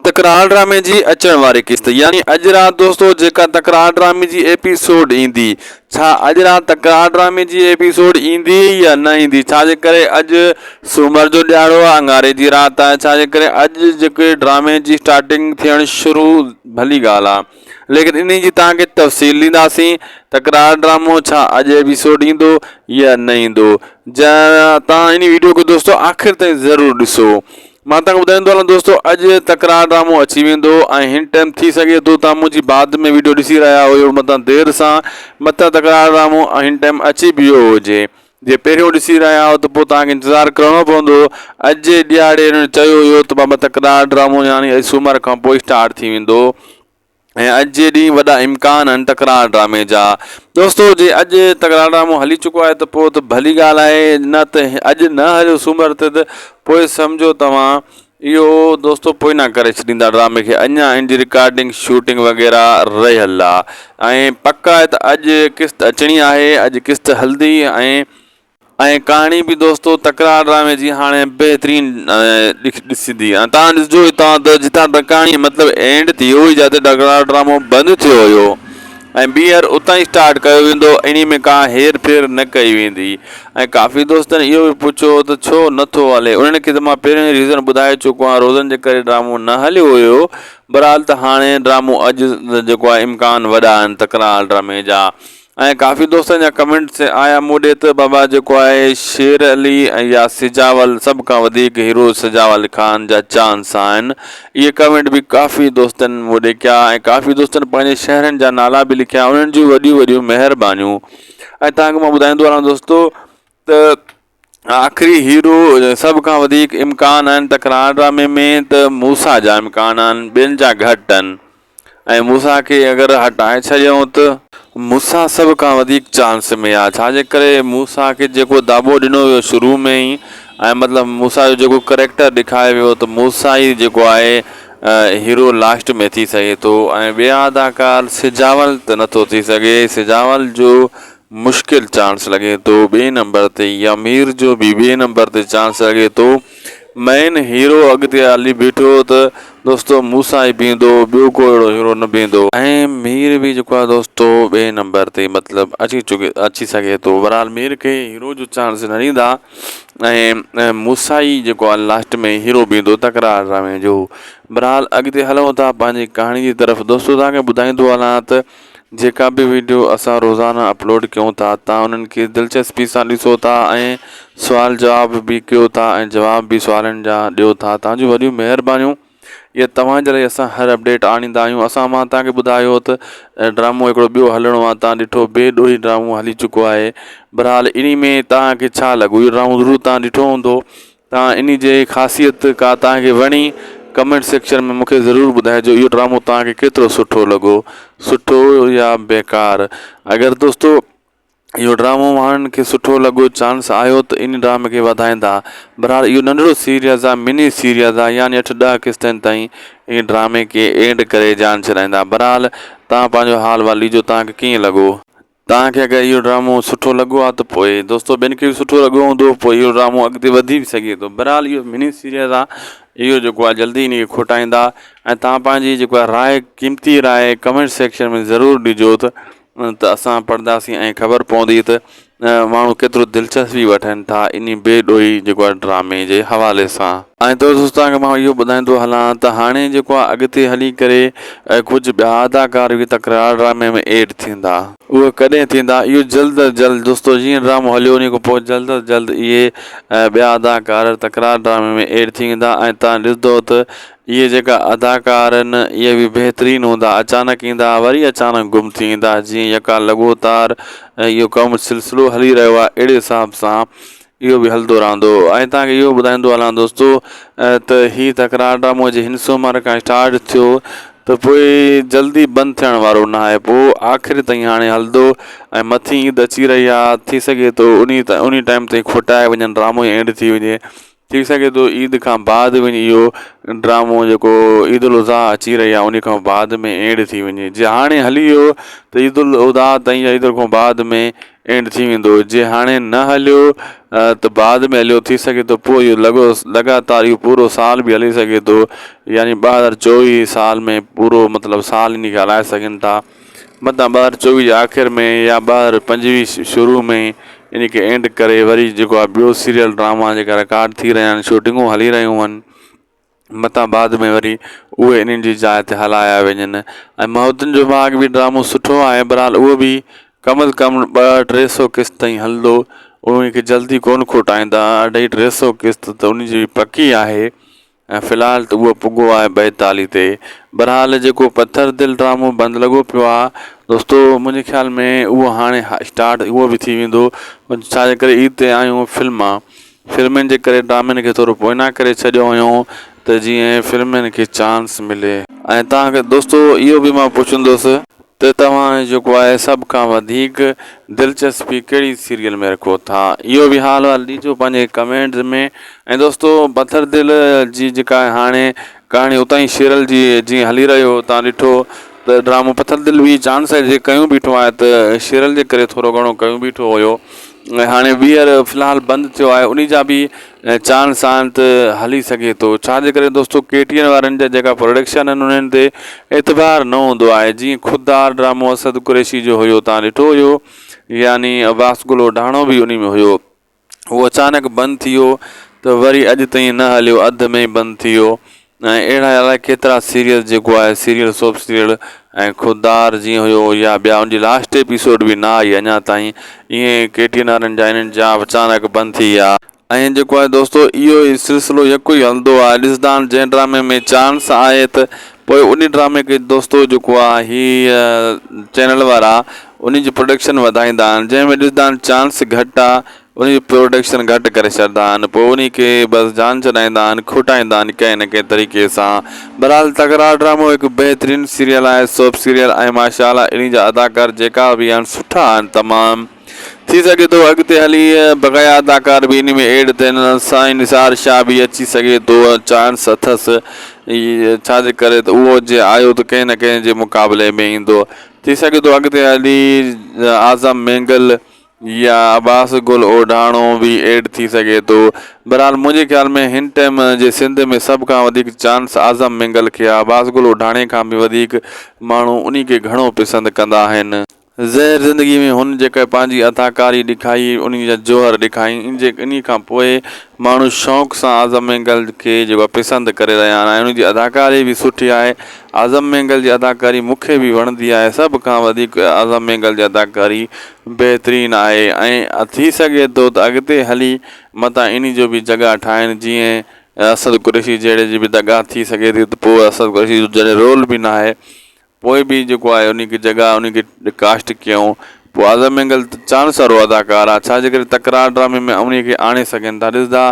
تڪرار ڊرامي جي اچڻ واري قسط يعني اڄ رات دوستو جيڪا تڪرار ڊرامي جي ايپيسوڊ ايندي ڇا اڄ رات تڪرار ڊرامي جي ايپيسوڊ ايندي يا نه ايندي ڇا جي ڪري اڄ سومر جو ڏيهاڙو آهي اڱاري جي رات آهي ڇا جي ڪري اڄ جيڪي ڊرامي جي اسٽارٽنگ ٿيڻ شروع ڀلي ڳالهه آهي ليڪن انهي جي توهان کي تفصيل ڏينداسين تڪرار ڊرامو ڇا اڄ ايپيسوڊ ايندو يا نه ايندو جا توهان انهي ويڊيو کي دوستو آخر تائين ضرور ڏسو مان توهان کي ٻڌائيندو هلان دوستو اڄ تڪرار ڊرامو اچي ويندو ۽ هن ٽائيم ٿي سگهي ٿو توهان منهنجي بعد ۾ ويڊيو ڏسي رهيا هيو متان دير سان متان تڪرار ڊرامو هن ٽائيم اچي به ويو هجي جي پهريون ڏسي رهيا آهيو ته پوء توهان کي انتظار ڪرڻو پوندو اڄ جي ڏيهاڙي هنن چيو هيو ته بابا تڪرار ڊرامو يعني اڄ سومر کان پوء اسٽارٽ ٿي ويندو ۽ اڄ جي ڏينهن وڏا امڪان آهن تڪرار ڊرامي جا. دوستو جي اڄ تڪرار ڊرامو هلي چڪو آهي ته پوء ته ڀلي ڳالهه آهي نه ته اڄ نه هليو سومر تي ته پوء سمجهو توهان اهو دوستو پوئنا ڪري ڇڏيندا ڊرامي کي اڃا ان جي رڪارڊنگ شوٽنگ وغيره رهيل آهي ۽ پڪ آهي ته اڄ قسط اچڻي آهي اڄ قسط هلندي ۽ ۽ ڪهاڻي به دوستو تڪرار ڊرامي جي هاڻي بهترين ڏسندي ۽ تان ڏسجو هتان ته جتان ڪهاڻي مطلب اينڊ ٿي هئي جاتي تڪرار ڊرامو بند ٿيو هيو ۽ ٻيهر اتان ئي اسٽارٽ ڪيو ويندو انهي ۾ ڪا هير ڦير نه ڪئي ويندي ۽ ڪافي دوستن اهو به پڇيو ته ڇو نٿو هلي انهن کي ته مان پهريون ئي ريزن ٻڌائي چڪو آهيان روزن جي ڪري ڊرامو نه هليو هيو بهرحال ته هاڻي ڊرامو اڄ جيڪو آهي امڪان وڏا آهن تڪرار ڊرامي جا ۽ ڪافي دوستن جا ڪمينٽس آيا مون ڏي ته بابا جيڪو آهي شير علي ۽ يا سجاول سڀ کان وڌيڪ هيرو سجاول خان جا چانس آهن اهي ڪمينٽ به ڪافي دوستن مون ڏي ڪيا ۽ ڪافي دوستن پنهنجي شهرن جا نالا به لکيا انهن جون وڏيون وڏيون مهربانيون ۽ توهان کي مان ٻڌائيندو هلان دوستو ته آخري هيرو سڀ کان وڌيڪ امڪان آهن تڪرار ڊرامي ۾ ته موسيٰ جا امڪان آهن ٻين جا گهٽ آهن ۽ موسيٰ کي اگر هٽائي ڇڏيائون ته موسيٰ سڀ کان وڌيڪ چانس ۾ آهي ڇا جي ڪري موسيٰ کي جيڪو داٻو ڏنو ويو شروع ۾ ئي ۽ مطلب موسيٰ جو جيڪو ڪريڪٽر ڏيکاريو ويو ته موسيٰ ئي جيڪو آهي هيرو لاسٽ ۾ ٿي سگهي ٿو ۽ ٻيا اداڪار سجاول ته نٿو ٿي سگهي سجاول جو مشڪل چانس لڳي ٿو ٻئي نمبر تي يا مير جو به ٻئي نمبر تي چانس لڳي ٿو مين هيرو اڳتي هلي بيٺو ته دوستو موسيٰ ئي بيهندو ٻيو ڪو اهڙو هيرو نه بيهندو ۽ مير به جيڪو آهي دوستو ٻئي نمبر تي مطلب اچي چڪي اچي سگهي ٿو بهرحال مير کي هيرو جو چانس نه ڏيندا ۽ موسيٰ ئي جيڪو آهي لاسٽ ۾ هيرو بيهندو تڪرار ڊرامي جو بهرحال اڳتي هلون ٿا پنهنجي ڪهاڻي جي طرف دوستو توهان کي ٻڌائيندو هلان ته جيڪا به ويڊيو اسان روزانه اپلوڊ ڪيون ٿا تان انهن کي دلچسپي سان ڏسو ٿا ۽ سوال جواب به ڪيو ٿا ۽ جواب به سوالن جا ڏيو ٿا تان جون وڏيون مهربانيون اهي توهان جي لاء اسان هر اپڊيٽ آڻيندا آهيون اسان مان توهان کي ٻڌايو ته ڊرامو هڪڙو ٻيو هلڻو آهي تان ڏٺو بي ڏوهي ڊرامو هلي چڪو آهي بهرحال انهي ۾ توهان کي ڇا لڳو اهو ڊرامو ضرور توهان ڏٺو هوندو تان انهي جي خاصيت ڪا توهان کي وڻي ڪمينٽ سيڪشن ۾ مونکي ضرور ٻڌائجو اهو ڊرامو توهان کي ڪيترو سٺو لڳو سٺو يا بيڪار اگر دوستو اهو ڊرامو ماڻهن کي سٺو لڳو چانس آيو ته ان ڊرامي کي وڌائيندا بهرحال اهو ننڍڙو سيريز آهي مني سيريز آهي يعني اٺ ڏهه قسطن تائين ان ڊرامي کي اينڊ ڪري جان ڇڏائيندا بهرحال توهان پنهنجو حال احوال ڏجو توهان کي ڪيئن لڳو. توهان کي اگر اهو ڊرامو سٺو لڳو آهي ته پوء دوستو ٻين کي به سٺو لڳو هوندو پوء اهو ڊرامو اڳتي وڌي به سگهي ٿو بهرحال اهو مني سيريز آهي اهو جيڪو آهي جلدي ان کي کوٽائيندا ۽ توهان پنهنجي جيڪو آهي راء قيمتي راء ڪمينٽ سيڪشن ۾ ضرور ڏجو ته ته اسان پڙهنداسين ۽ خبر پوندي ته ماڻهو ڪيترو دلچسپي وٺن ٿا انهي بي ڏوهي جيڪو آهي ڊرامي جي حوالي سان. ۽ دوستو توهان کي مان اهو ٻڌائيندو هلان ته هاڻي جيڪو آهي اڳتي هلي ڪري ڪجهه ٻيا اداڪار به تڪرار ڊرامي ۾ ايڊ ٿيندا. اهي ڪڏهن ٿيندا اهو جلد از جلد دوستو جيئن ڊرامو هليو انهي کان پوء جلد از جلد اهي ٻيا اداڪار تڪرار ڊرامي ۾ ايڊ ٿي ويندا ۽ توهان ڏسندو ته اهي جيڪا اداڪار آهن اهي به بهترين هوندا اچانڪ ايندا وري اچانڪ گم ٿي ويندا جيئن يڪا لڳوتار اهو ڪم سلسلو هلي رهيو آهي اهڙي حساب سان اهو به هلندو رهندو ۽ توهان کي اهو ٻڌائيندو هلان دوستو ته هي تڪرار ڊرامو جي هن سومر کان اسٽارٽ ٿيو ته پوء جلدي بند ٿيڻ وارو نه آهي پوء آخر تائين هاڻي هلندو ۽ مٿي عيد اچي رهي آهي ٿي سگهي ٿو انهي انهي ٽائيم تائين کوٽائي وڃن ڊرامو اينڊ ٿي وڃي. ٿي سگهي ٿو عيد کان بعد وڃي اهو ڊرامو جيڪو عيد الاضحيٰ اچي رهي آهي ان کان بعد ۾ اينڊ ٿي وڃي جي هاڻي هلي ويو ته عيد الاضحيٰ تائين يا عيد کان بعد ۾ اينڊ ٿي ويندو جي هاڻي نه هليو ته بعد ۾ هليو ٿي سگهي ٿو پوء اهو لڳو لڳاتار اهو پورو سال به هلي سگهي ٿو يعني 2024 سال ۾ پورو مطلب سال ان کي هلائي سگهن ٿا متان 2024 جي آخر ۾ يا 2025 شروع ۾ ان کي اينڊ ڪري وري جيڪو آهي ٻيو سيريل ڊراما جيڪا رڪارڊ ٿي رهيا آهن شوٽنگون هلي رهيون آهن متان بعد ۾ وري اهي انهن جي جاء تي هلايا وڃن ۽ محبتن جو ماڳ به ڊرامو سٺو آهي بهرحال اهو به ڪم از ڪم ٻه ٽي سو قسط تائين هلندو ان کي جلدي ڪونه کوٽائيندا اڍائي ٽي سو قسط ته ان جي پڪي آهي ۽ في الحال ته اهو پڳو آهي ٻائيتاليهه تي. بھرحال جيڪو پٿر دل ڊرامو بند لڳو پيو آ دوستو منهنجي خيال ۾ اهو هاڻي اسٽارٽ اهو به ٿي ويندو ڇا جي ڪري عيد تي آيون فلما فلمن جي ڪري ڊرامن کي ٿورو پوئنا ڪري ڇڏيو هيو ته جيئن فلمن کي چانس ملي. ۽ توهان کي دوستو اهو به مان پڇندس ته توهان جيڪو آهي سڀ کان وڌيڪ دلچسپي ڪهڙي سيريل ۾ رکو ٿا اهو به حال احوال ڏجو پنهنجي ڪمينٽس ۾ ۽ دوستو پٿر دل جي جيڪا هاڻي ڪهاڻي اتان ئي سيريل جي جيئن هلي رهيو هو تان ڏٺو ته ڊرامو پٿر دل به چانس جي ڪيون بيٺو آهي ته سيريل جي ڪري ٿورو گهڻو ڪيون بيٺو هيو ۽ هاڻي ٻيهر في الحال بند ٿيو آهي انهي جا به چانس آهن ته هلي سگهي ٿو ڇا جي ڪري دوستو ڪي ٽي اين وارن جا جيڪا پروڊڪشن آهن انهن تي اعتبار نه هوندو آهي جيئن خوددار ڊرامو اسد قريشي جو هيو تان ڏٺو هيو يعني عباس گل اوڍاڻو به انهي ۾ هيو هو اچانڪ بند ٿي ويو ته وري اڄ تائين نه هليو اڌ ۾ بند ٿي ويو ۽ اهڙا الائي ڪيترا سيريل جيڪو آهي سيريل سوپ سيريل ۽ خوددار جيئن هيو يا ٻيا ان جي لاسٽ ايپيسوڊ به نه آئي اڃا تائين ائين ڪي ٽي اين وارن جا انهن جا اچانڪ بند ٿي ويا. ۽ جيڪو آهي دوستو اهو ئي سلسلو يڪو ئي هلندو آهي ڏسندا آهن جنهن ڊرامي ۾ چانس آهي ته پوء انهي ڊرامي کي دوستو جيڪو آهي هي چينل وارا انهي جي پروڊڪشن وڌائيندا آهن جنهن ۾ ڏسندا آهن چانس گهٽ آهي انهي جي پروڊڪشن گهٽ ڪري ڇڏندا آهن پوء انهي کي بس جان ڇڏائيندا آهن کوٽائيندا آهن ڪنهن نه ڪنهن طريقي سان بهرحال تڪرار ڊرامو هڪ بهترين سيريل آهي سوپ سيريل ۽ ماشاء الله انهي جا اداڪار جيڪا به آهن سٺا آهن تمام ٿي سگهي ٿو اڳتي هلي بقايا اداڪار به انهي ۾ ايڊ ٿين سائين نثار شاهه به اچي سگهي ٿو چانس اٿس ڇا جي ڪري ته اهو جي آيو ته ڪنهن نه ڪنهن جي مقابلي ۾ ايندو ٿي سگهي ٿو اڳتي هلي اعظم مينگل يا عباس گل اوڍاڻو به ايڊ ٿي سگهي ٿو. بھرحال منهنجي خيال ۾ ھن ٽيم جي سنڌ ۾ سڀ کان وڌيڪ چانس اعظم مينگل کي آ. عباس گل اوڍاڻي کان به وڌيڪ ماڻھو انھي کي گھڻو پسند ڪندا آھن. زهر زندگي ۾ ھن جيڪا پنھنجي اداڪاري ڏکائي انھي جا جوھر ڏکائين انجي انھي کان پوء ماڻھو شوق سان اعظم مينگل کي جيڪو پسند ڪري رھيا آھن ۽ انھي جي اداڪاري به سٺي آھي. اعظم مينگل جي اداڪاري مون کي به وڻندي آهي سڀ کان وڌيڪ اعظم مينگل جي اداڪاري بهترين آهي ۽ ٿي سگهي ٿو ته اڳتي هلي متان انهي جو به جڳهه ٺاهين جيئن اسد قريشي جهڙي جي به دڳا ٿي سگهي ٿي ته پوء اسد قريشي جو جڏهن رول به ناهي پوء به جيڪو آهي انهي کي جڳهه انهي کي ڪاسٽ ڪيائون پوء اعظم مينگل ته چانس وارو اداڪار آهي ڇا جي ڪري تڪرار ڊرامي ۾ انهي کي آڻي سگهن ٿا ڏسندا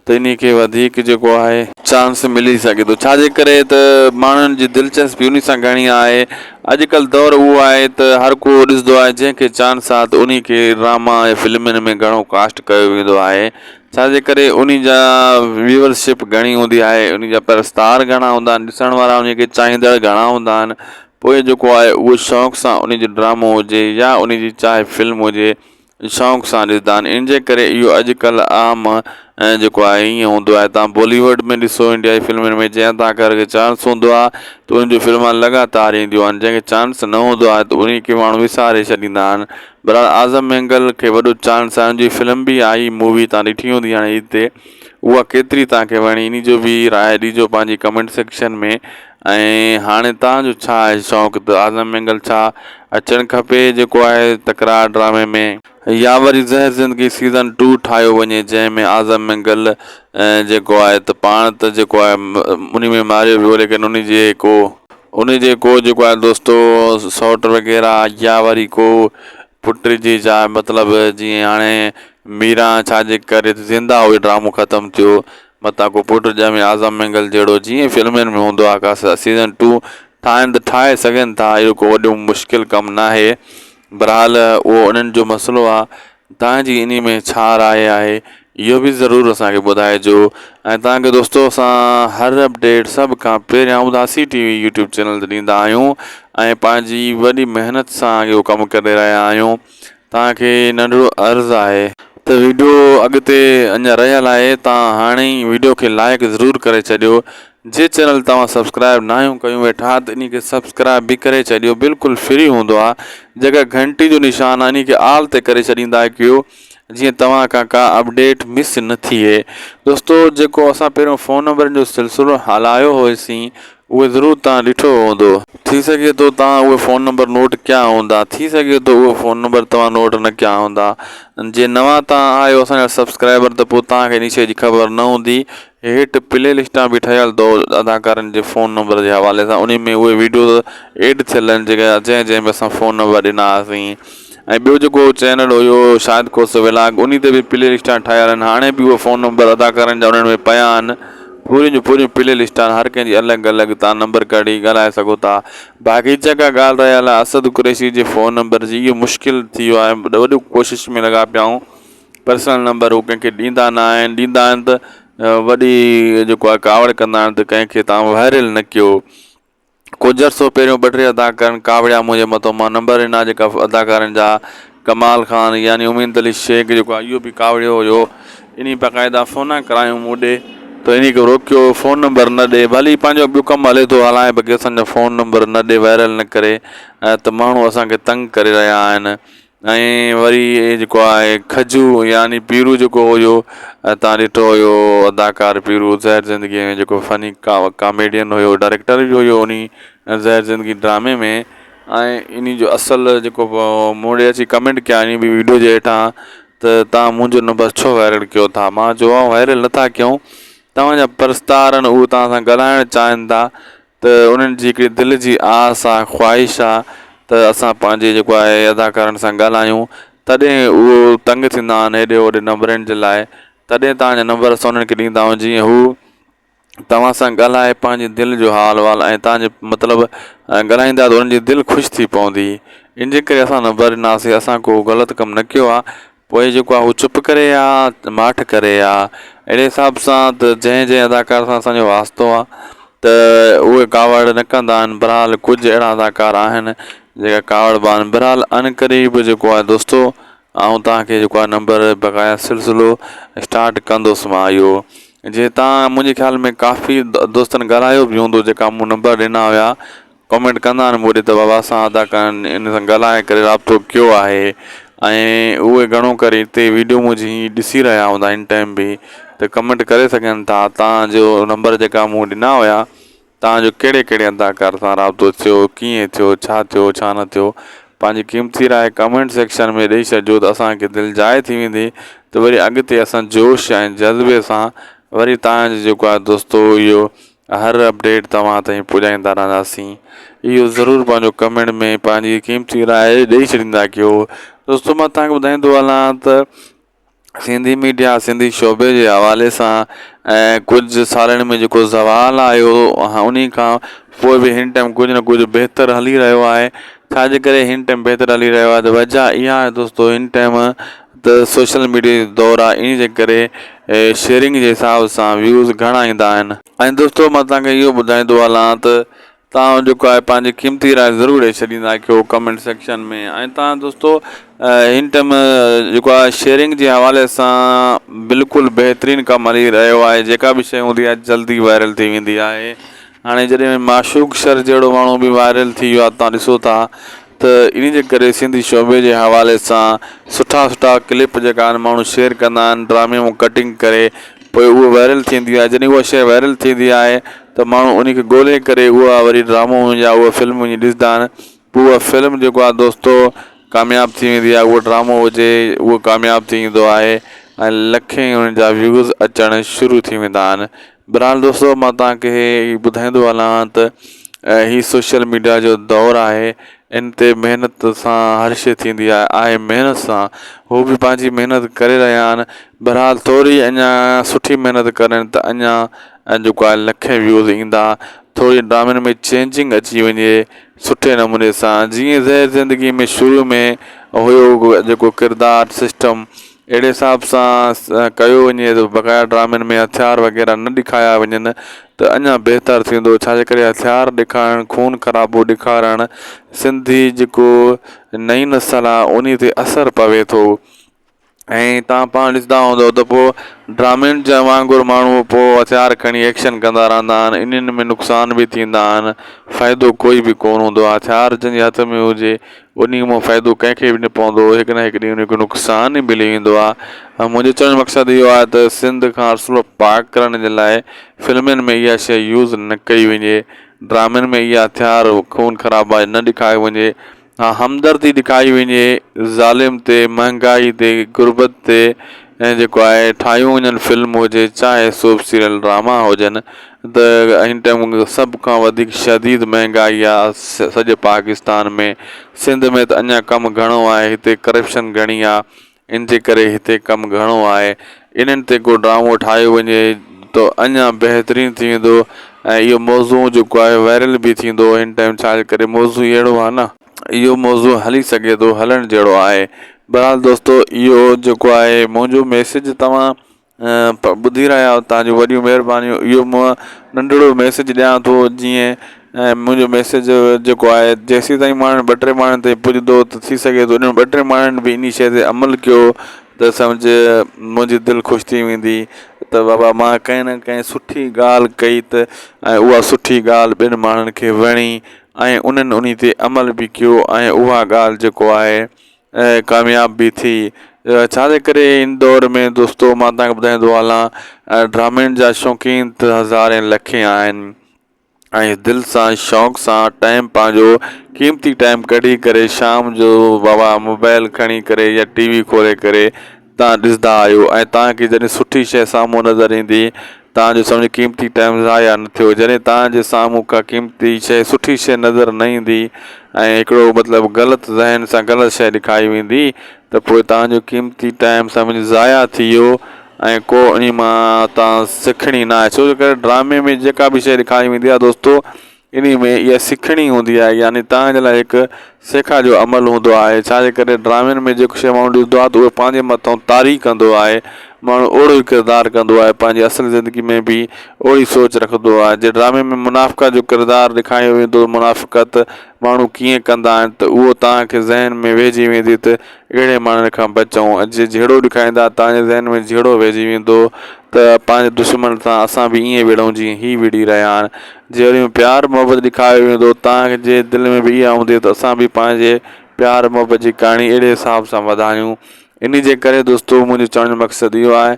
ته انهي کي وڌيڪ جيڪو آهي چانس ملي سگهي ٿو ڇا جي ڪري ته ماڻهن جي دلچسپي انهي سان گهڻي آهي اڄڪلهه دور اهو آهي ته هر ڪو ڏسندو آهي جنهن کي چانس آهي ته انهي کي ڊراما ۽ فلمن ۾ گهڻو ڪاسٽ ڪيو ويندو آهي ڇا جي ڪري انهي جا ويورشپ گهڻي هوندي آهي انهي جا پرستار گهڻا هوندا آهن ڏسڻ وارا انهي کي چاهيندڙ گهڻا هوندا آهن پوء جيڪو آهي اهو شوق سان انهي جو ڊرامو هجي يا انهي جي چاهي فلم هجي شوق سان ڏسندا آهن ان جي ڪري اهو اڄ ڪلهه عام جيڪو آهي ائين هوندو آهي تان بالي ووڊ ۾ ڏسو انڊيا جي فلمن ۾ جنهن اداڪار کي چانس هوندو آهي ته ان جون فلمان لڳاتار اينديون آهن جنهن کي چانس نه هوندو آهي ته انهي کي ماڻهو وساري ڇڏيندا آهن بهرحال اعظم مينگل کي وڏو چانس آهي ان جي فلم به آئي مووي تان ڏٺي هوندي هاڻي عيد تي اها ڪيتري تان کي وڻي انهي جو به راء ڏجو پنهنجي ڪمينٽ سيڪشن ۾ ۽ هاڻي توهان جو ڇا آهي شوق ته اعظم مينگل ڇا اچڻ کپي جيڪو آهي تڪرار ڊرامي ۾. يا وري زهر زندگي سيزن ٽو ٺاهيو وڃي جنهن ۾ اعظم مينگل جيڪو آهي ته پاڻ ته جيڪو آهي انهي ۾ ماريو ويو ليڪن انهي جي ڪو انهي جي ڪو جيڪو آهي دوستو سئوٽ وغيره يا وري ڪو پٽ جي جاء مطلب جيئن هاڻي ميران ڇا جي ڪري زنده هئي ڊرامو ختم ٿيو متان ڪو پٽ ڄمي اعظم مينگل جهڙو جيئن فلمن ۾ هوندو آ ڪا سيزن ٽو ٺاهن ته ٺاهي سگهن ٿا اهو ڪو وڏو مشڪل ڪم ناهي بھرحال اهو انهن جو مسئلو آ توهان جي انهي ۾ ڇا راء آهي اهو به ضرور اسان کي ٻڌائجو ۽ توهان کي دوستو اسان هر اپڊيٽ سڀ کان پهريان اداسي ٽي وي يوٽيوب چينل تي ڏيندا آهيون ۽ پنهنجي وڏي محنت سان اهو ڪم ڪري رهيا آهيون توهان کي ننڍڙو عرض آهي ته ويڊيو اڳتي اڃا رهيل آهي توهان هاڻي ئي ويڊيو کي لائڪ ضرور ڪري ڇڏيو جي چينل توهان سبسڪرائب ناهيون ڪيون ويٺا ته انهي کي سبسڪرائب به ڪري ڇڏيو بلڪل فري هوندو آهي جيڪا گهنٽي جو نشان آهي انهي کي آل تي ڪري ڇڏيندا ڪيو جيئن توهان کان ڪا اپڊيٽ مس نه ٿئي. دوستو جيڪو اسان پهريون فون نمبرن جو سلسلو هلايو هيوسين اهي ضرور توهان ڏٺو هوندو. ٿي سگهي ٿو توهان اهي فون نمبر نوٽ ڪيا هوندا ٿي سگهي ٿو اهي فون نمبر توهان نوٽ نه ڪيا هوندا جي نوان توهان آهيو اسان جا سبسڪرائبر ته پوء توهان کي انهي شي جي خبر نه هوندي هيٺ پلي لسٽان به ٺهيل اٿو اداڪارن جي فون نمبر جي حوالي سان انهي ۾ اهي ويڊيوز ايڊ ٿيل آهن جيڪا جنهن جنهن ۾ اسان فون نمبر ڏنا هئاسين ۽ ٻيو جيڪو چينل هيو شاهد کوسو ولاگ انهي تي به پلي لسٽان ٺاهيل آهن هاڻي به اهي فون نمبر اداڪارن جا انهن ۾ پيا آهن پوريون جون پوريون پلي لسٽان هر ڪنهن جي الڳ الڳ تان نمبر ڪڍي ڳالهائي سگهو ٿا باقي جيڪا ڳالهه رهيل آهي اسد قريشي جي فون نمبر جي اهو مشڪل ٿي ويو آهي وڏي ڪوشش ۾ لڳا پيا آهيون پرسنل نمبر هو ڪنهن کي ڏيندا نه آهن ڏيندا آهن ته وڏي جيڪو آهي ڪاوڙ ڪندا آهن ته ڪنهن کي تان وائرل نه ڪيو ڪجهه عرصو پهريون ٻه ٽي اداڪارن ڪاوڙيا منهنجي مٿو مان نمبر ڏنا جيڪا اداڪارن جا ڪمال خان يعني اميد علي شيخ جيڪو آهي اهو به ڪاوڙيو هيو انهي باقاعده فونا ڪرايون مون ڏي ته انهي کي روڪيو فون نمبر نه ڏي ڀلي پنهنجو ٻيو ڪم هلي ٿو هلائي باقي اسان جا فون نمبر نه ڏي وائرل نه ڪري ته ماڻهو اسان کي تنگ ڪري رهيا آهن ۽ وري جيڪو آهي کجو يعني پيرو جيڪو هيو تان ڏٺو هيو اداڪار پيرو زهر زندگي ۾ جيڪو فني ڪاميڊين هيو ڊائريڪٽر به هيو انهي زهر زندگي ڊرامي ۾ ۽ انهي جو اصل جيڪو مون ڏي اچي ڪمينٽ ڪيا انهي به ويڊيو جي هيٺان ته تان منهنجو نمبر ڇو وائرل ڪيو ٿا مان چيو وائرل نٿا ڪيون توهان جا پرستار آهن اهي توهان سان ڳالهائڻ چاهين ٿا ته انهن جي هڪڙي دل جي آس آ خواهش آ ته اسان پنهنجي جيڪو آهي اداڪارن سان ڳالهايون تڏهن اهو تنگ ٿيندا آهن هيڏي هوڏي نمبرن جي لاء تڏهن توهان جا نمبر اسان انهن کي ڏيندا آهيون جيئن هو توهان سان ڳالهائي پنهنجي دل جو حال احوال ۽ توهان جي مطلب ڳالهائيندا ته انهن جي دل خوش ٿي پوندي ان جي ڪري اسان نمبر ڏناسي اسان ڪو غلط ڪم نه ڪيو آ پوء جيڪو آهي هو چپ ڪري ها ماٺ ڪري ها اهڙي حساب سان ته جنهن جنهن اداڪار سان اسانجو واسطو آهي ته اهي ڪاوڙ نه ڪندا آهن بهرحال ڪجهه اهڙا اداڪار آهن جيڪا ڪاوڙبا آهن بهرحال ان قريب جيڪو آهي دوستو آئون توهان کي جيڪو آهي نمبر بقايا سلسلو اسٽارٽ ڪندس مان اهو جي تان منهنجي خيال ۾ ڪافي دوستن ڳالهايو به هوندو جيڪا مون نمبر ڏنا هيا ڪمينٽ ڪندا آهن مون ڏي ته بابا اسان اداڪارن ان سان ڳالهائي ڪري رابطو ڪيو آهي ۽ اهي گهڻو ڪري هتي ويڊيو منهنجي ڏسي رهيا هوندا ان ٽائيم به ته ڪمينٽ ڪري سگهن ٿا تان جو نمبر جيڪا مون ڏنا هيا تان جو ڪهڙي ڪهڙي اداڪار سان رابطو ٿيو ڪيئن ٿيو ڇا ٿيو ڇا نه ٿيو پنهنجي قيمتي راء ڪمينٽ سيڪشن ۾ ڏئي ڇڏجو ته اسان کي دل جاء ٿي ويندي ته وري اڳتي اسان جوش ۽ جذبي سان وري تان جو جيڪو آهي دوستو اهو هر اپڊيٽ توهان تائين پڄائيندا رهنداسين اهو ضرور پنهنجو ڪمينٽ ۾ پنهنجي قيمتي راء ڏئي ڇڏيندا ڪيو دوستو مان توهان کي ٻڌائيندو هلان ته سنڌي ميڊيا سنڌي شعبي جي حوالي سان ۽ ڪجهه سالن ۾ جيڪو زوال آيو انهي کان پوء به هن ٽائيم ڪجهه نه ڪجهه بهتر هلي رهيو آهي ڇاجي ڪري هن ٽائيم بهتر هلي رهيو آهي ته وجه اها آهي دوستو هن ٽائيم ته سوشل ميڊيا جو دور آهي انهي جي ڪري شيئرنگ جي حساب سان ويوز گهڻا ايندا آهن. ۽ دوستو مان توهان کي اهو ٻڌائيندو هلان ته توهان جيڪو آهي پنهنجي قيمتي راء ضرور ڏئي ڇڏيندا ڪيو ڪمينٽ سيڪشن ۾ ۽ توهان دوستو هن ٽائيم جيڪو آهي شيئرنگ جي حوالي سان بلڪل بهترين ڪم هلي رهيو آهي جيڪا به شيء هوندي آهي جلدي وائرل ٿي ويندي آهي هاڻي جڏهن معشوق شر جهڙو ماڻهو به وائرل ٿي ويو آهي توهان ڏسو ٿا ته انهي جي ڪري سنڌي شعبي جي حوالي سان سٺا سٺا ڪلپ جيڪا آهن ماڻهو شيئر ڪندا آهن ڊرامي مان ڪٽنگ ڪري پوء اهو وائرل ٿيندي آهي جڏهن اها شيء وائرل ٿيندي آهي ته ماڻهو انهي کي ڳولي ڪري اها وري ڊرامو يا اها فلم وڃي ڏسندا آهن پوء اها فلم جيڪو آهي دوستو ڪامياب ٿي ويندي آهي اهو ڊرامو هجي اهو ڪامياب ٿي ويندو آهي ۽ لکين انهن جا ويوز اچڻ شروع ٿي ويندا آهن بھرحال دوستو مان توهان کي هي ٻڌائيندو هلان ته هي سوشل ميڊيا جو دور آهي ان تي محنت سان هر شي ٿيندي آهي آهي محنت سان هو به پنهنجي محنت ڪري رهيا آهن بھرحال ٿوري اڃا سٺي محنت ڪرن ته اڃا جيڪو آهي لکين ويوز ايندا ٿوري ڊرامن ۾ چينجنگ اچي وڃي سٺي نموني سان جيئن زهر زندگي ۾ شروع ۾ هيو جيڪو ڪردار سسٽم. اهڙي حساب سان ڪيو وڃي ته بقايا ڊرامن ۾ هٿيار وغيره نه ڏيکايا وڃن ته اڃا بهتر ٿيندو ڇا جي ڪري هٿيار ڏيکارڻ خون خرابو ڏيکارڻ سنڌي جيڪو نئين نسل آ انهي تي اثر پوي ٿو ۽ تان پاڻ ڏسندا هوندو ته پوء ڊرامن جا وانگر ماڻهو پوء هٿيار کڻي ايڪشن ڪندا رهندا آهن انهن ۾ نقصان به ٿيندا آهن فائدو ڪوئي به ڪونه هوندو آهي هٿيار جنهن جي هٿ ۾ هجي انهي مان فائدو ڪنهن کي به نه پوندو هڪ نه هڪ ڏينهن ان کي نقصان ئي ملي ويندو آهي ۽ منهنجو چوڻ جو مقصد اهو آهي ته سنڌ کان ارسلو پاڪ ڪرڻ جي لاء فلمن ۾ اها شيء يوز نه ڪئي وڃي ڊرامن ۾ اها هٿيار خون خرابا نه ڏيکاريو وڃي ها همدردي ڏکائي وڃي ظالم تي مهنگائي تي غربت تي ۽ جيڪو آهي ٺاهيون وڃن فلم هجي چاهي سوپ سيريل ڊراما هجن ته هن ٽائيم سڀ کان وڌيڪ شديد مهنگائي آ سڄي پاڪستان ۾ سنڌ ۾ ته اڃا ڪم گهڻو آهي هتي ڪرپشن گهڻي آ ان جي ڪري هتي ڪم گهڻو آهي انهن تي ڪو ڊرامو ٺاهيو وڃي ته اڃا بهترين ٿي ويندو ۽ اهو موضوع جيڪو آهي وائرل به ٿيندو هن ٽائيم ڇا جي ڪري موضوع ئي اهڙو آهي نه اهو موضوع هلي سگهي ٿو هلڻ جهڙو آهي بهرحال دوستو اهو جيڪو آهي منهنجو ميسيج توهان ٻڌي رهيا آهيو توهان جون وڏيون مهربانيون اهو مان ننڍڙو ميسيج ڏيان ٿو جيئن ۽ منهنجو ميسيج جيڪو آهي جيسين تائين ماڻهن ٻه ٽي ماڻهن تائين پڄندو ته ٿي سگهي ٿو انهن ٻه ٽي ماڻهن به انهي شيء تي عمل ڪيو ته سمجهه منهنجي دل خوش ٿي ويندي ته بابا مان ڪنهن نه ڪنهن سٺي ڳالهه ڪئي ته ۽ اها سٺي ڳالهه ٻين ماڻهن کي وڻي ۽ انهن انهي تي عمل به ڪيو ۽ اها ڳالهه جيڪو آهي ۽ ڪامياب به ٿي ڇا جي ڪري ان دور ۾ دوستو مان توهان کي ٻڌائيندو هلان ڊرامن جا شوقين ته هزارين لکين آهن ۽ دل سان شوق سان ٽائيم پنهنجو قيمتي ٽائيم ڪڍي ڪري شام جو بابا موبائل کڻي ڪري يا ٽي وي کولي ڪري توهان ڏسندا آهيو ۽ توهان کي جڏهن سٺي شيء سامهون نظر ايندي توهان جو سمجهه قيمتي ٽائيم ضايع نه ٿيو جڏهن توهان جي سامهون ڪا قيمتي شيء سٺي شيء نظر نه ايندي ۽ هڪڙو مطلب غلط ذهن سان غلط شيء ڏيکاري ويندي ته پوء توهان جو قيمتي ٽائيم سمجهه ضايع ٿي ويو ۽ ڪو انهي مان توهان سکڻي نه آهي ڇو جو ڪري ڊرامي ۾ جيڪا به شيء ڏيکاري ويندي آهي دوستو انهي ۾ اها سکڻي هوندي آهي يعني توهان جي لاء هڪ سيکا جو عمل هوندو آهي ڇا جي ڪري ڊرامن ۾ جيڪو شيء ماڻهو ڏسندو آهي ته اهو پنهنجي مٿان طاري ڪندو آهي ماڻهو اوڙو ئي ڪردار ڪندو آهي پنهنجي اصل زندگي ۾ به اوڙي سوچ رکندو آهي جي ڊرامي ۾ منافقت جو ڪردار ڏيکاريو ويندو منافقت ماڻهو ڪيئن ڪندا آهن ته اهو توهان کي ذهن ۾ ويهجي ويندي ته اهڙي ماڻهن کان بچون ۽ جي جهيڙو ڏکائيندا توهان جي ذهن ۾ جهيڙو ويهجي ويندو ته پنهنجي دشمن سان اسان به ائين وڙهون جيئن هي وڙهي رهيا آهن. جي وري پيار محبت ڏکايو ويندو توهان جي دل ۾ به اها هوندي ته اسان به پنهنجي پيار محبت جي ڪهاڻي اهڙي حساب سان وڌايون. انهي جي ڪري دوستو منهنجو چوڻ جو مقصد اهو آهي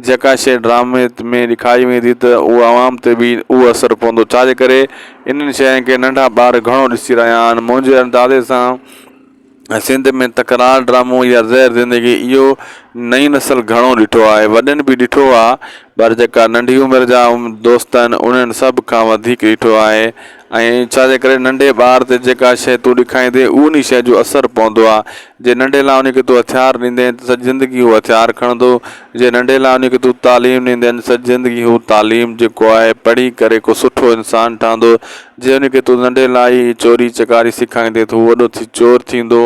جيڪا شيء ڊرامي ۾ ڏکائي ويندي ته اهو عوام تي به اهو اثر پوندو ڇا جي ڪري انهن شين کي ننڍا ٻار گهڻو ڏسي رهيا آهن منهنجي اندازي سان سنڌ ۾ تڪرار ڊرامو يا زهر زندگي اهو نئين نسل گهڻو ڏٺو آهي وڏن به ڏٺو آ پر جيڪا ننڍي عمر جا دوست آهن انهن سڀ کان وڌيڪ ڏٺو آهي ۽ ڇا جي ڪري ننڍي ٻار تي جيڪا شيء تون ڏکائيندين انهي شيء جو اثر پوندو آ جي ننڍي لاء انهي کي تون هٿيار ڏيندين ته سڄي زندگي هو هٿيار کڻندو جي ننڍي لاء انهي کي تون تعليم ڏيندين سڄي زندگي هو تعليم جيڪو آهي پڙهي ڪري ڪو سٺو انسان ٺهندو جي ان کي تون ننڍي لاء ئي چوري چڪاري سيکاريندين ته هو وڏو ٿي چور ٿيندو.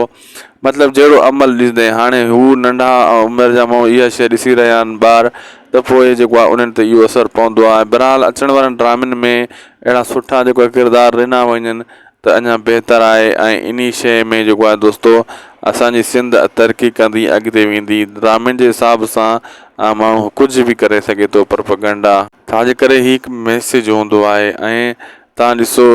مطلب جهڙو عمل ڏسندين. هاڻي هو ننڍا عمر جا ماڻهو اها شيء ڏسي رهيا آهن ٻار ته پوء جيڪو آهي انهن تي اهو اثر پوندو آهي. بهرحال اچڻ وارن ڊرامن ۾ اهڙا سٺا جيڪو آهي ڪردار ڏنا وڃن ته اڃا بهتر آهي ۽ انهي شيء ۾ جيڪو آهي دوستو اسان جي سنڌ ترقي ڪندي اڳتي ويندي. ڊرامن جي حساب سان ماڻهو ڪجهه به ڪري سگهي ٿو پروپئگنڊا. ڇا جي ڪري هي هڪ ميسيج هوندو آهي ۽ توهان ڏسو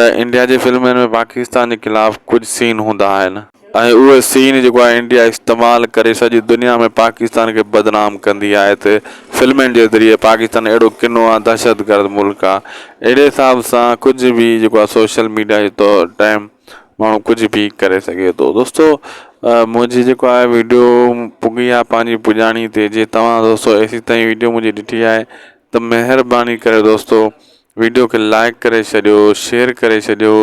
ته انڊيا جي فلمن ۾ پاڪستان جي خلاف ڪجهه سين هوندا آهن ۽ اهي سين جيڪو آهي انڊيا استعمال ڪري سڄي دنيا ۾ پاڪستان کي بدنام ڪندي آهي ته فلمن جي ذريعي پاڪستان اهڙو ڪنو آهي دهشتگرد ملڪ آهي اهڙي حساب سان ڪجهه به جيڪو آهي سوشل ميڊيا جي طور ٽائيم ماڻهو ڪجهه به ڪري سگهي ٿو دوستو منهنجي جيڪو آهي ويڊيو پڳي آهي پنهنجي پڄاڻي تي جي توهان دوستو ايسي تائين ويڊيو منهنجي ڏٺي آهي ته مهرباني ڪري دوستو ويڊيو کي لائڪ ڪري ڇڏيو شيئر ڪري ڇڏيو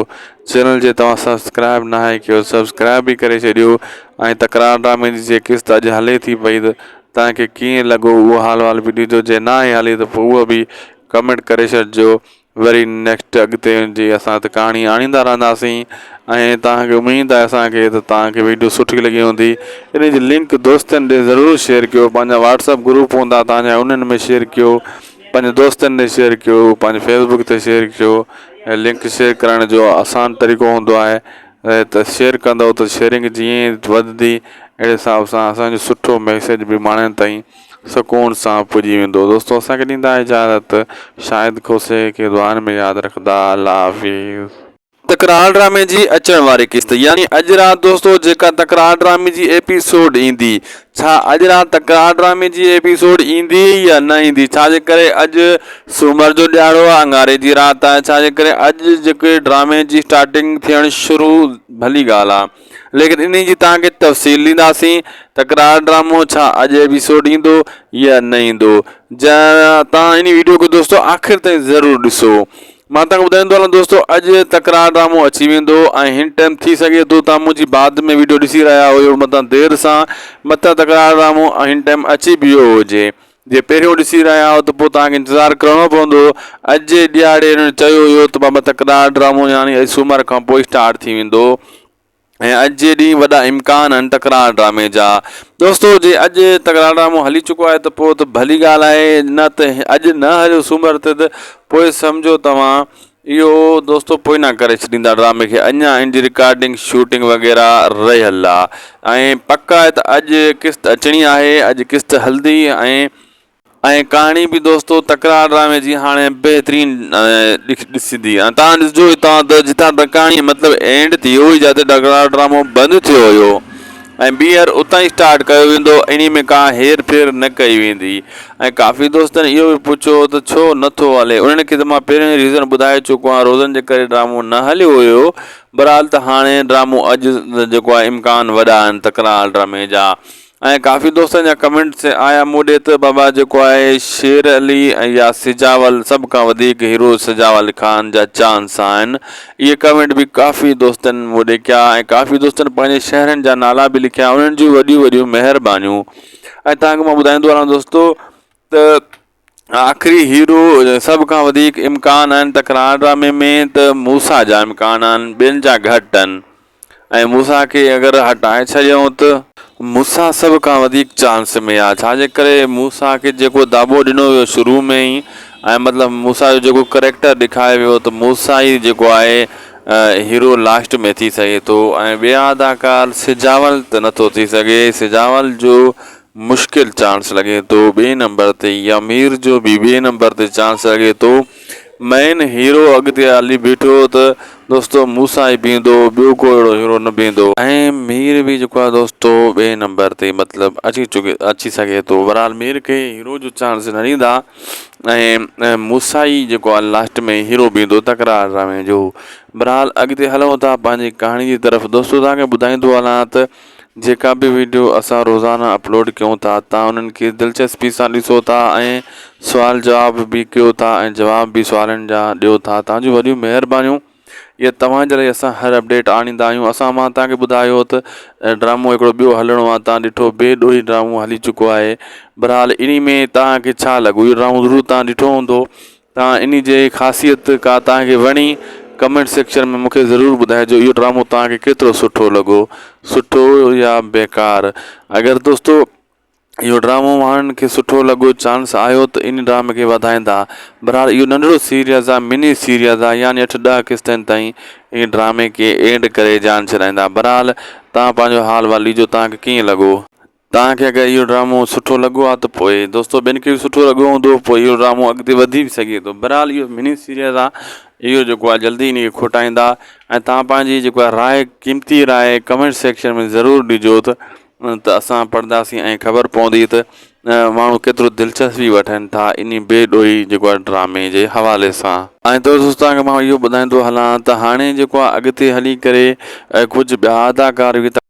چينل جي توهان سبسڪرائب نه آهي ڪيو سبسڪرائب به ڪري ڇڏيو ۽ تڪرار ڊرامي جي جي قسط اڄ هلي ٿي پئي ته توهان کي ڪيئن لڳو اهو حال وال به ڏجو جي نه آهي هلي ته پوء اهو به ڪمينٽ ڪري ڇڏجو وري نيڪسٽ اڳتي جي اسان ته ڪهاڻي آڻيندا رهنداسين ۽ توهان کي اميد آهي اسان کي ته توهان کي ويڊيو سٺي لڳي هوندي ان جي لنڪ دوستن ڏي ضرور شيئر ڪيو پنهنجا واٽس اپ گروپ هوندا توهان جا انهن ۾ شيئر ڪيو پنهنجي دوستن ڏي شيئر ڪيو پنهنجي فيسبڪ تي شيئر ڪيو ۽ لنڪ شيئر ڪرڻ جو آسان طريقو هوندو آهي ته شيئر ڪندو ته شيئرنگ جيئن وڌندي اهڙي حساب سان اسانجو سٺو ميسيج به ماڻهن تائين سڪون سان پڄي ويندو دوستو اسان کي ڏيندا اجازت شاهد کوسي کي دعائن ۾ ياد رکندا الله حافظ. تڪرار ڊرامي جي اچڻ واري قسط يعني اڄ رات دوستو جيڪا تڪرار ڊرامي جي ايپيسوڊ ايندي ڇا اڄ رات تڪرار ڊرامي جي ايپيسوڊ ايندي يا نه ايندي ڇا جي ڪري اڄ سومر جو ڏيهاڙو آهي اڱاري جي رات آهي ڇا جي ڪري اڄ جيڪي ڊرامي جي اسٽارٽنگ ٿيڻ شروع ڀلي ڳالهه آهي ليڪن انهي جي توهان کي تفصيل ڏينداسين تڪرار ڊرامو ڇا اڄ ايپيسوڊ ايندو يا نه ايندو جا توهان انهي ويڊيو کي دوستو آخر تائين ضرور ڏسو مان توهان کي ٻڌائيندو هلان دوستو اڄ تڪرار ڊرامو اچي ويندو ۽ هن ٽائيم ٿي سگهي ٿو توهان منهنجي بعد ۾ ويڊيو ڏسي رهيا هيو متان دير سان متان تڪرار ڊرامو هن ٽائيم اچي به ويو هجي جي پهريون ڏسي رهيا آهيو ته پوء توهان کي انتظار ڪرڻو پوندو اڄ جي ڏيهاڙي هنن چيو هيو ته بابا تڪرار ڊرامو يعني اڄ سومر کان پوء اسٽارٽ ٿي ويندو ۽ اڄ جي ڏينهن وڏا امڪان آهن تڪرار ڊرامي جا. دوستو جي اڄ تڪرار ڊرامو هلي چڪو آهي ته پوء ته ڀلي ڳالهه آهي نه ته اڄ نه هليو سومر تي ته پوء سمجهو توهان اهو دوستو پوء نه ڪري ڇڏيندا ڊرامي کي اڃا ان جي رڪارڊنگ شوٽنگ وغيره رهيل آهي ۽ پڪ آهي ته اڄ قسط اچڻي آهي اڄ قسط هلندي ۽ ۽ ڪهاڻي به دوستو تڪرار ڊرامي جي هاڻي بهترين ڏسندي ۽ تان ڏسجو هتان ته جتان ڪهاڻي مطلب اينڊ ٿي هئي جاتي تڪرار ڊرامو بند ٿيو هيو ۽ ٻيهر اتان ئي اسٽارٽ ڪيو ويندو انهي ۾ ڪا هير ڦير نه ڪئي ويندي ۽ ڪافي دوستن اهو به پڇيو ته ڇو نٿو هلي انهن کي ته مان پهريون ئي ريزن ٻڌائي چڪو آهيان روزن جي ڪري ڊرامو نه هليو هيو بهرحال ته هاڻي ڊرامو اڄ جيڪو آهي امڪان وڏا آهن تڪرار ڊرامي جا ۽ ڪافي دوستن جا ڪمينٽس آيا مون ڏي ته بابا جيڪو آهي شير علي ۽ يا سجاول سڀ کان وڌيڪ هيرو سجاول خان جا چانس آهن اهي ڪمينٽ به ڪافي دوستن مون ڏي ڪيا ۽ ڪافي دوستن پنهنجي شهرن جا نالا به لکيا انهن جون وڏيون وڏيون مهربانيون ۽ توهان کي مان ٻڌائيندو هلان دوستو ته آخري هيرو سڀ کان وڌيڪ امڪان آهن تڪرار ڊرامي ۾ ته موسيٰ جا امڪان آهن ٻين جا گهٽ آهن ۽ موسيٰ کي اگر هٽائي ڇڏيائون ته موسيٰ سڀ کان وڌيڪ چانس ۾ آهي ڇا جي ڪري موسيٰ کي جيڪو داٻو ڏنو ويو شروع ۾ ئي ۽ مطلب موسيٰ جو جيڪو ڪريڪٽر ڏيکاريو ويو ته موسيٰ ئي جيڪو آهي هيرو لاسٽ ۾ ٿي سگهي ٿو ۽ ٻيا اداڪار سجاول ته نٿو ٿي سگهي سجاول جو مشڪل چانس لڳي ٿو ٻئي نمبر تي يا مير جو به ٻئي نمبر تي چانس لڳي ٿو مين هيرو اڳتي هلي بيٺو ته دوستو موسيٰ ئي بيهندو ٻيو ڪو اهڙو هيرو نه بيهندو ۽ مير به جيڪو آهي دوستو ٻئي نمبر تي مطلب اچي چڪي اچي سگهي ٿو بهرحال مير کي هيرو جو چانس نه ڏيندا ۽ موسيٰ ئي جيڪو آهي لاسٽ ۾ هيرو بيهندو تڪرار ڊرامي جو بهرحال اڳتي هلون ٿا پنهنجي ڪهاڻي جي طرف دوستو توهان کي ٻڌائيندو هلان ته جيڪا به ويڊيو اسان روزانه اپلوڊ ڪيون ٿا تان انهن کي دلچسپي سان ڏسو ٿا ۽ سوال جواب به ڪيو ٿا ۽ جواب به سوالن جا ڏيو ٿا تان جون وڏيون مهربانيون اهي توهان جي لاء اسان هر اپڊيٽ آڻيندا آهيون اسان مان تان کي ٻڌايو ته ڊرامو هڪڙو ٻيو هلڻو آهي تان ڏٺو بي ڏوهي ڊرامو هلي چڪو آهي بهرحال انهي ۾ تان کي ڇا لڳو اهو ڊرامو ضرور تان ڏٺو هوندو تان انهي جي خاصيت ڪا توهان کي وڻي ڪمينٽ سيڪشن ۾ مونکي ضرور ٻڌائجو اهو ڊرامو توهان کي ڪيترو سٺو لڳو سٺو يا بيڪار اگر دوستو اهو ڊرامو ماڻهن کي سٺو لڳو چانس آيو ته ان ڊرامي کي وڌائيندا بھرحال اهو ننڍڙو سيريز آ مني سيريز آ يعني اٺ ڏهه قسطن تائين ان ڊرامي کي اينڊ ڪري جان ڇڏائيندا بھرحال توهان پنهنجو حال احوال ڏجو توهان کي ڪيئن لڳو. توهان کي اگر اهو ڊرامو سٺو لڳو آهي ته پوء دوستو ٻين کي به سٺو لڳو هوندو پوء اهو ڊرامو اڳتي وڌي به سگهي ٿو بهرحال اهو مني سيريز آهي اهو جيڪو آهي جلدي ان کي کوٽائيندا ۽ توهان پنهنجي جيڪو آهي راء قيمتي راء ڪمينٽ سيڪشن ۾ ضرور ڏجو ته ته اسان پڙهنداسين ۽ خبر پوندي ته ماڻهو ڪيترو دلچسپي وٺن ٿا انهي بي ڏوهي جيڪو آهي ڊرامي جي حوالي سان. ۽ دوستو توهان کي مان اهو ٻڌائيندو هلان ته هاڻي جيڪو آهي اڳتي هلي ڪري ڪجهه ٻيا اداڪار به